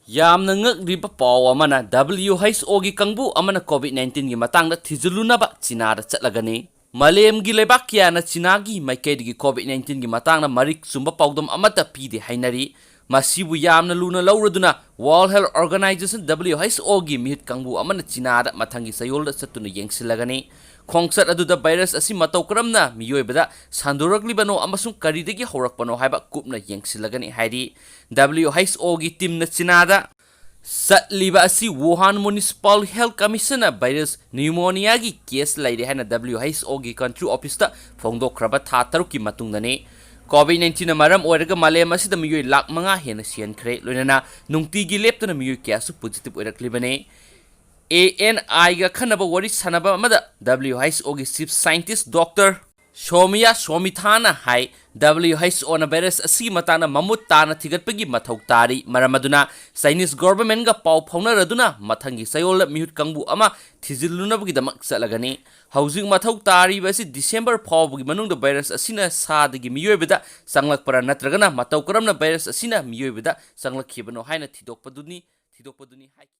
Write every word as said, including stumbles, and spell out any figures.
ꯌꯥꯝꯅ ꯉꯛꯂꯤꯕ ꯄꯥꯎ ꯑꯃꯅ, W H O ꯒꯤ ꯀꯥꯡꯕꯨ ꯑꯃꯅ COVID nineteen ꯒꯤ ꯃꯇꯥꯡꯗ ꯊꯤꯖꯤꯜꯂꯨꯅꯕ ꯆꯤꯅꯥꯗ ꯆꯠꯂꯒꯅꯤ꯫ ꯃꯥꯂꯦꯝꯒꯤ ꯂꯩꯕꯥꯛ ꯀꯌꯥꯅ ꯆꯤꯅꯥꯒꯤ ꯃꯥꯏꯀꯩꯗꯒꯤ COVID nineteen ꯒꯤ ꯃꯇꯥꯡꯗ ꯃꯔꯤꯛ ꯆꯨꯝꯕ ꯄꯥꯎꯗꯝ ꯑꯃꯠꯇ ꯄꯤꯗꯦ ꯍꯥꯏꯅꯔꯤ꯫ ꯃꯁꯤꯕꯨ ꯌꯥꯝꯅ ꯂꯨꯅ ꯂꯧꯔꯗꯨꯅ World Health Organization, W H O ꯒꯤ ꯃꯤꯍꯨꯠ ꯀꯥꯡꯕꯨ ꯑꯃꯅ ꯆꯤꯅꯥꯗ ꯃꯊꯪꯒꯤ ꯆꯌꯣꯜꯗ ꯆꯠꯇꯨꯅ ꯌꯦꯡꯁꯤꯜꯂꯒꯅꯤ꯫ ꯈꯣꯡꯆꯠ ꯑꯗꯨꯗ ꯚꯥꯏꯔꯁ ꯑꯁꯤ ꯃꯇꯧ ꯀꯔꯝꯅ ꯃꯤꯑꯣꯏꯕꯗ ꯁꯟꯗꯣꯔꯛꯂꯤꯕꯅꯣ ꯑꯃꯁꯨꯡ ꯀꯔꯤꯗꯒꯤ ꯍꯧꯔꯛꯄꯅꯣ ꯍꯥꯏꯕ ꯀꯨꯞꯅ ꯌꯦꯡꯁꯤꯜꯂꯒꯅꯤ ꯍꯥꯏꯔꯤ꯫ W H O ꯒꯤ ꯇꯤꯝꯅ ꯆꯤꯅꯥꯗ ꯆꯠꯂꯤꯕ ꯑꯁꯤ Wuhan Municipal Health Commission ꯅ ꯚꯥꯏꯔꯁ pneumonia ꯒꯤ ꯀꯦꯁ ꯂꯩꯔꯦ ꯍꯥꯏꯅ W H O ꯒꯤ country office ꯇ ꯐꯣꯡꯗꯣꯛꯈ꯭ꯔꯕ ꯊꯥ ꯇꯔꯨꯛꯀꯤ ꯃꯇꯨꯡꯗꯅꯤ꯫ COVID nineteen ꯅ ꯃꯔꯝ ꯑꯣꯏꯔꯒ ꯃꯥꯂꯦꯝ ꯑꯁꯤꯗ ꯃꯤꯑꯣꯏ ꯂꯥꯈ ꯃꯉꯥ ꯍꯦꯟꯅ ꯁꯤꯍꯟꯈ꯭ꯔꯦ, ꯂꯣꯏꯅꯅ ꯅꯨꯡꯇꯤꯒꯤ ꯂꯦꯞꯇꯅ ꯃꯤꯑꯣꯏ ꯀꯌꯥꯁꯨ positive ꯑꯣꯏꯔꯛꯂꯤꯕꯅꯤ꯫ A N I ꯒ ꯑꯈꯟꯅꯕ ꯋꯥꯔꯤ ꯁꯥꯟꯅꯕ ꯑꯃꯗ W H O ꯒꯤ chief scientist Doctor ꯁꯣꯃꯤꯌꯥ ꯁꯣꯃꯤꯊꯥꯅ ꯍꯥꯏ, W H O ꯅ ꯚꯥꯏꯔꯁ ꯑꯁꯤꯒꯤ ꯃꯇꯥꯡꯗ ꯃꯃꯨꯠ ꯇꯥꯅ ꯊꯤꯒꯠꯄꯒꯤ ꯃꯊꯧ ꯇꯥꯔꯤ, ꯃꯔꯝ ꯑꯗꯨꯅ Chinese government ꯒ ꯄꯥꯎ ꯐꯥꯎꯅꯔꯗꯨꯅ ꯃꯊꯪꯒꯤ ꯆꯌꯣꯜꯗ ꯃꯤꯍꯨꯠ ꯀꯥꯡꯕꯨ ꯑꯃ ꯊꯤꯖꯤꯜꯂꯨꯅꯕꯒꯤꯗꯃꯛ ꯆꯠꯂꯒꯅꯤ꯫ ꯍꯧꯖꯤꯛ ꯃꯊꯧ ꯇꯥꯔꯤꯕ ꯑꯁꯤ December ꯐꯥꯎꯕꯒꯤ ꯃꯅꯨꯡꯗ ꯚꯥꯏꯔꯁ ꯑꯁꯤꯅ ꯁꯥꯗꯒꯤ ꯃꯤꯑꯣꯏꯕꯗ ꯆꯪꯂꯛꯄꯔꯥ ꯅꯠꯇ꯭ꯔꯒꯅ ꯃꯇꯧ ꯀꯔꯝꯅ ꯚꯥꯏꯔꯁ ꯑꯁꯤꯅ ꯃꯤꯑꯣꯏꯕꯗ ꯆꯪꯂꯛꯈꯤꯕꯅꯣ ꯍꯥꯏꯅ ꯊꯤꯗꯣꯛꯄꯗꯨꯅꯤ, ꯊꯤꯗꯣꯛꯄꯗꯨꯅꯤ ꯍꯥꯏꯈꯤ꯫